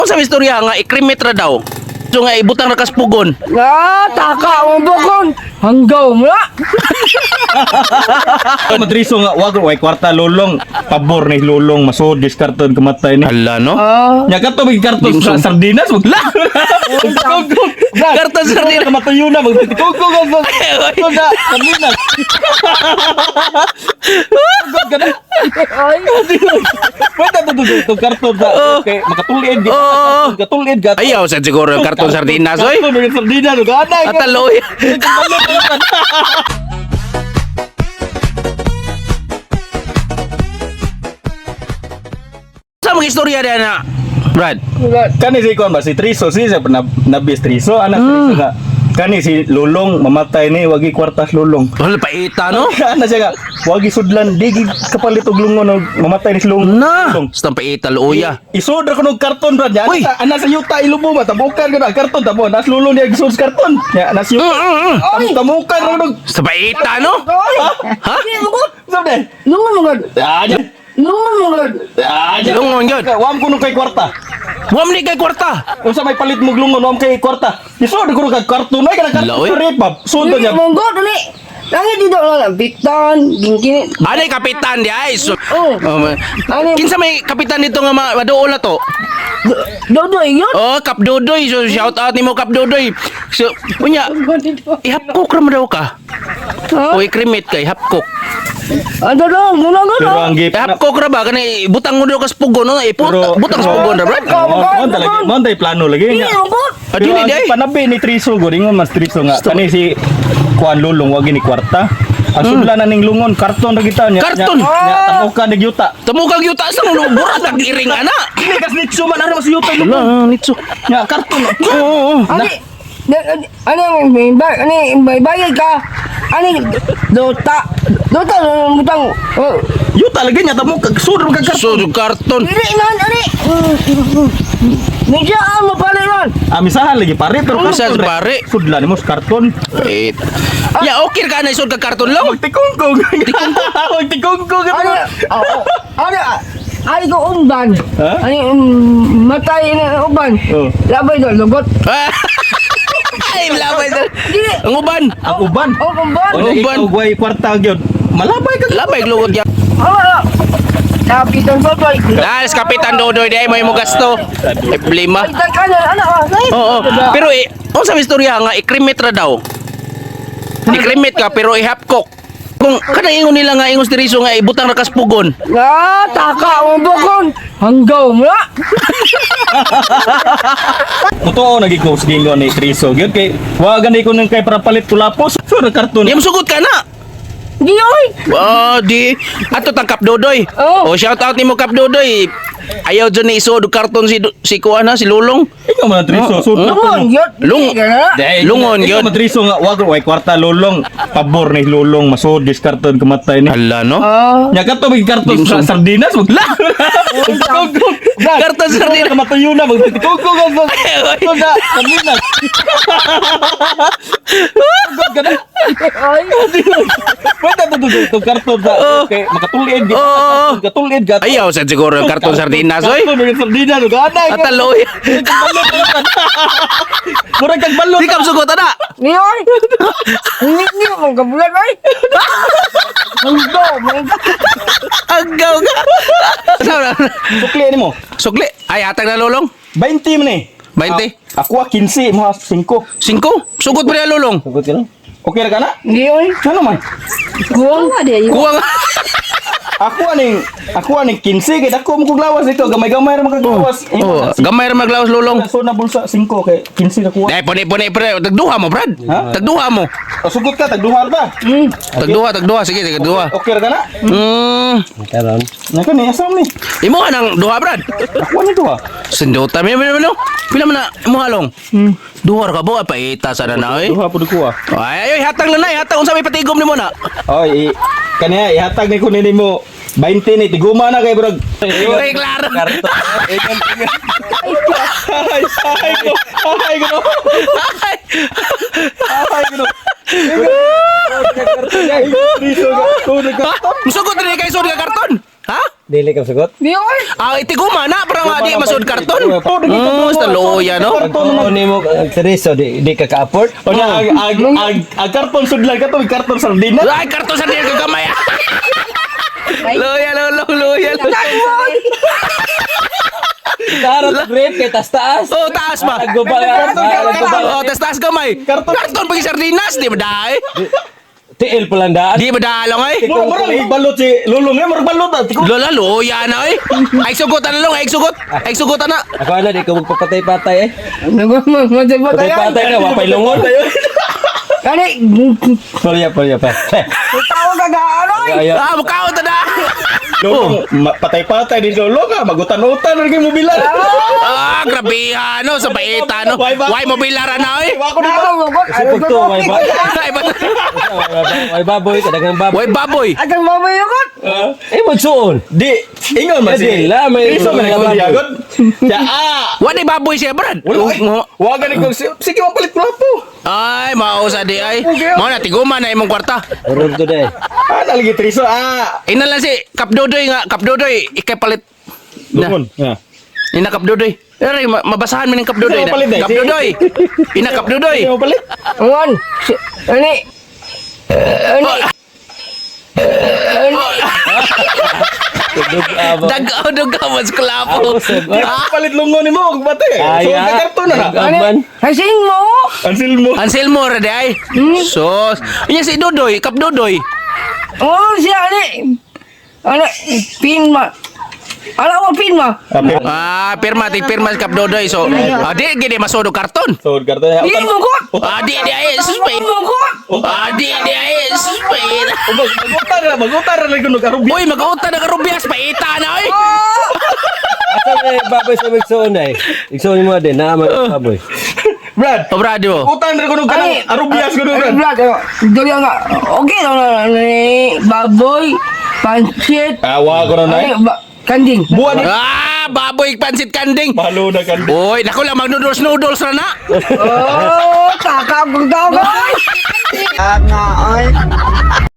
Sa istorya nga i-cremate ra daw. So nga ibutang ra kas pugon. Ah, taka mo bukon. Hanggaw mo na. Madriso nga wag way kwarta lulong, pabor ni lulong masud diskarton kamatay ni. Hala no. Ah, Nya kato may karton Dimsum. sa sardinas mag La. Karton sardinas. Kamatayo na mag kugkog kugkog. Sa sardinas. Kugkog ka na. ay. Pwede to to to karton sa kay makatulid. Oo. Katulid ka. Ayaw sa siguro yung karton sardinas oy. Karton ng sardinas ug anay. Ataloy. Sa mga istorya diyan na Brad. Kani si kuan ba si Triso si sa nabis Triso anak Triso nga. Kani si Lulong mamatay ni wagi kwartas Lulong. Wala paita no. Ana siya nga wagi sudlan di gid kapalit og lungon og mamatay ni si Lulong. Na, Lulong. sa paita luya. Isod ra kuno og karton brad nya. Uy! Ana sa yuta ilubo ba tabukan ko na karton tabo nas lulong niya gisod sa karton. Nya nas yuta. Tamukan ra kuno. Sa paita no. Ay. Ha? Di mo gud. Sabi. Lungon mo gud. Ah, nya. Lungon mo gud. Ah, nya. Lungon yun. Wam kuno kay kwarta. Wam ni kay kwarta. Unsa may palit mo og lungon wam kay kwarta. Isod ra kuno kag karton ay kana Laoy. karton rip ba. Sud Di niya. mo gud dali. Langit dito lang bitan, gingkini. Anay kapitan di ay. So, Oh. oh, Ano? kinsa may kapitan dito nga maduol na to? Dodo iyon. Oh, Kap Dodoy. So shout out nimo Kap Dodoy. So, unya, ihapkok ra mo daw ka. Ha? O i-cremate ka, ihapkok. Ano do? Muna gud. Pero ang gip na Ihapkok ra ba kani butang mo daw kas pugon no? Pero- Butang sa pugon ra, Brad. Mo talaga, mo tay plano lagi Di nya. mo gud. Ah, Pero dili ang di ay. panabi ni Triso gud ingon mas Triso nga kani si kuan lulong wagi ni kwarta. Ang sudlan na ning lungon karton ra kita nya. Karton? Nya tamukan ni yuta. Tamukag yuta sa mo burat ang iring ana. Dili kas nitso man ara mas yuta Wala, nitso. Nya karton. Oo, oo. Ani ano may ba ani may bayad ka? Ani dota. Dota butang. Oh. Yuta lagi nya tamukag sud ra kag So, karton. karton. Dili man ani. Medyo mo pare man. Amisahan lagi pare pero Amisahan karton. pare. Sudlan mo sa karton. Wait. Ya, okay ka na isod ka karton lang. Magtikongkong. Magtikongkong. Ani oo. Ani ani ko umban. Ha? Ani matay na uban. Oh. Labay do lugot. Ay, labay sir. Dili. Ang uban. Ang uban. Oh, umban. O Uban. ikaw way kwarta gyud. Malabay ka. Labay lugot ya. Oh. Kapitan Dodoy. Nice, Kapitan Dodoy, di ay mo imo gasto. Ay, problema. Kapitan ka na, ano ah? Oo. Pero eh, oh, sa istorya nga i-cremate ra daw. I-cremate ka pero ihapkok. Kung kanang ingon nila nga ingon diri so nga ibutang ra kas pugon. Ah, taka mo bukon. Hanggaw mo na. Totoo nagi ko sa gingon ni Triso gyud kay wa gani ko nang kay para palit tulapos. So ra karton. Di mo sugot ka na. Di oy. Oh, di ato tang Kap Dodoy. Oh. Oh, shout out nimo Kap Dodoy. Ayaw dyan ni isod og karton si si kuan ha, si Lulong. Ikaw man Triso, so Lungon yun. Lungon Ikaw yun. man Triso nga wa way kwarta lulong, pabor ni lulong masud diskarton kamatay ni. Hala no. Ah. Nya kato may karton Dimsum. sa sardinas mag La. Karton sardinas. Kamatayo na mag kugkog kugkog. Sa sardinas. Kugkog ka na. Ay. Pwede to to to karton sa kay makatulid. Oo. Katulid ka. Ayaw sa siguro yung karton sardinas oy. Karton ng sardinas ug anay. Ataloy. Murag kag balot. Di ka sugot ana. Di oy. Hindi ni mo kabulan oy. Hanggaw mo. Agaw ka. Sukli nimo. Sukli. Ay hatag na lulong. 20 man eh. 20. Ako ah, 15, mga 5. 5. Sugot pa niya lulong. Sagot ka lang. Okay ra ka na? Di oy. Ano man? Kuwang. Kuwang. Ako aning 15 kay dako mo kog lawas ito, gamay-gamay ra makaglawas. Oh, gamay ra maglawas lulong. So na bulsa 5 kay 15 na kuha. Dai puni puni pre, tagduha mo Brad. Ha? Tagduha mo. O, sugot ka tagduha ra. Tagduha, tagduha sige, sige tagduha. Okay ra ka na? Hmm. Naka ni asam ni. Imo nang duha Brad. Ako ani duha. Sindota mi mi no. Pila man na imo halong? Duha ra ka bo paita sa na oy. Duha pud kuha. Ay ay hatag lang na, hatag unsa may patigom nimo na. Oy, kaniya ihatag ni ko nimo 20 ni tiguma na kay brog. Ay klaro. Ay, ay ko. Ay ko. Ay ko. Musugot rin kay sud ka karton. Ha? Dili ka sagot. Di oy. Ah, itiguma na para nga di masud karton. Sa luya no. Pagtuon nimo ang Triso di ka ka-afford. O niya, ang karton sudlan ka to, karton sardina. Ay, karton sa diyan kagamay. Luya, lulong, luya. Tara ta grip kay tas taas. Oh, taas ba? Guba. Oh, tas taas gamay. Karton. Karton pag sardinas, di ba daay? Tiil pa lang daan. Di ba daalong ay? Mura mura balot si Lulong eh, mura balot ah. Tiko. Lola, luya na ay. Ay sugot na long, ay sugot. Ay sugot na. Ako na di ko magpapatay-patay eh. Nagmamatay. Patay-patay ka wapay lungon. Kani, Palya palya pa. tawag ka gaanoy. Ayo. Ah, mukaon ta na. Lulong, patay-patay din Lulong ah, magutan-utan lagi mo bilan. Ah, grabe no sa baita no. Why mo bilara na ay? Wa ko di ba? Kasi pagtuo may ba. Ay, May baboy kadaghang baboy. Why baboy? Atang mamayokot. Eh magsuon. Di, ingon man si. Eh, di la, may- Triso man may ko baboy. diagon. Ya ah. Wa di baboy siya, Brad. Wala, ay, wa gani ko sige mo palit ko po. Ay, mao sa di ay. Mao na tiguma na imong kwarta. Urog to day. Ah, nalagi Triso ah. Ina lang si Kapdodoy nga, Kapdodoy ikay palit. Na. Lungon. Ha. Ina Kapdodoy. Ere, mabasahan mo ning Kapdodoy. Sige, palit na. Kapdodoy. Ina Kapdodoy. Sige mo palit. Angon. Ani. Ani. Ani. Dagaw dugaw mas klapo. Di pa palit lungon nimo og bate. Ay, So ah. ka karton na na. Agman. Hasin mo. Ansil mo. Anselmo ra di ay. Sos. Inya si Dodoy, Kapdodoy. Angon siya ani. Ani pin ma. Ala mo pin ma. Ah, pirma ti pirma si Kapdodoy. So, di gini masudog karton. So karton. Di mo kot. Ah, di di ay suspect. Mo kot. Ah, di di ay suspect. Magutan na, magutan na lagi kuno karubi. Uy, mag-uta na karubias, paita na oy. Asa may baboy sa magsuon ay. Igsuon mo din naa man baboy. Brad, Oh, brad mo. utan ra kuno kanang arubias kuno Ani Brad. Brad. Dili nga. Okay na na ni baboy, pancit, Ah, wa ko na ani nay. kanding. Buwan ni. Ah, baboy pansit kanding. Malo na kan. Uy, naku lang, mag-noodles noodles na na. Oh, kakagod daw. Nga, oy.